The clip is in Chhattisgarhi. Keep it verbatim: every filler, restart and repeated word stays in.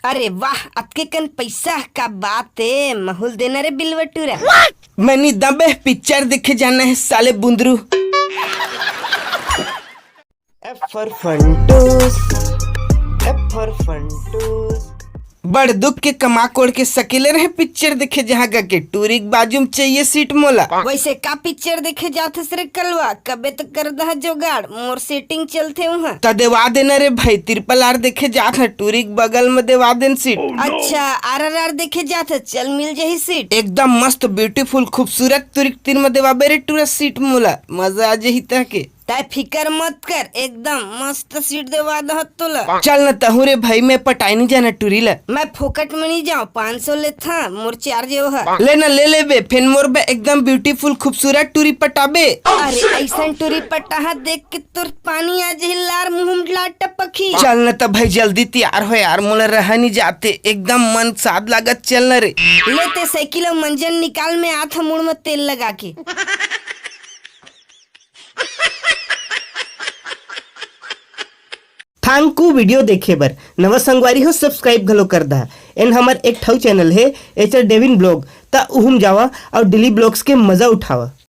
अरे वाह, अतके कन पैसा का बात है, महूल देना रे बिलवा टूरा। मैं नी दबे, पिक्चर देखे जाना है साले बुंदरू। F for Funtoos, F for Funtoos। बड़ दुख के कमा कोड़ के सकेले रहे पिक्चर देखे जहाँ गा के टूरी के बाजू में चाहिए सीट मोला। वैसे का पिक्चर देखे जाथस रे कलवा? कबे तो कर दह जोगाड़, मोर सेटिंग चलथे उहाँ। त देवा देना रे भाई, ट्रिपल आर देखे जात ह, टूरी के बगल में देवा देन सीट। अच्छा, आर आर आर देखे जात ह, चल मिल जाही सीट। एकदम मस्त, ब्यूटीफुल, खूबसूरत टूरी के तीर में देवा बेरे टूरा सीट मोला, मजा आ जाही तहके। तै फिकर मत कर, एकदम मस्त सीट देवा दहत तोला। चल न तहूँ रे भाई, मैं पटाई नहीं जाना टूरी ला। मैं फोकट में नहीं जाऊँ, पाँच सौ लेथा, मोर चार्ज एव ह। ले न ले लेबे, फेन मोर बे एकदम ब्यूटीफुल खूबसूरत टूरी पटाबे। अरे ऐसन टूरी पटाहा देख के तोर पानी आ जही लार मुँह में ला टपकी। चल न त भाई जल्दी तैयार हो यार, मोला रहा नहीं जाते, एकदम मन साद लागत, चल न रे। ले ते साइकिल अउ मंजन निकाल, मैं आत ह मुड़ में तेल लगा के। Thank you video देखे बर। नवा संगवारी हो, subscribe घलो कर दहा। एन हमर एक ठऊ channel हे, एचर डेविन ब्लॉग, त उहुम जावा अउ डेली ब्लॉग्स के मजा उठावा।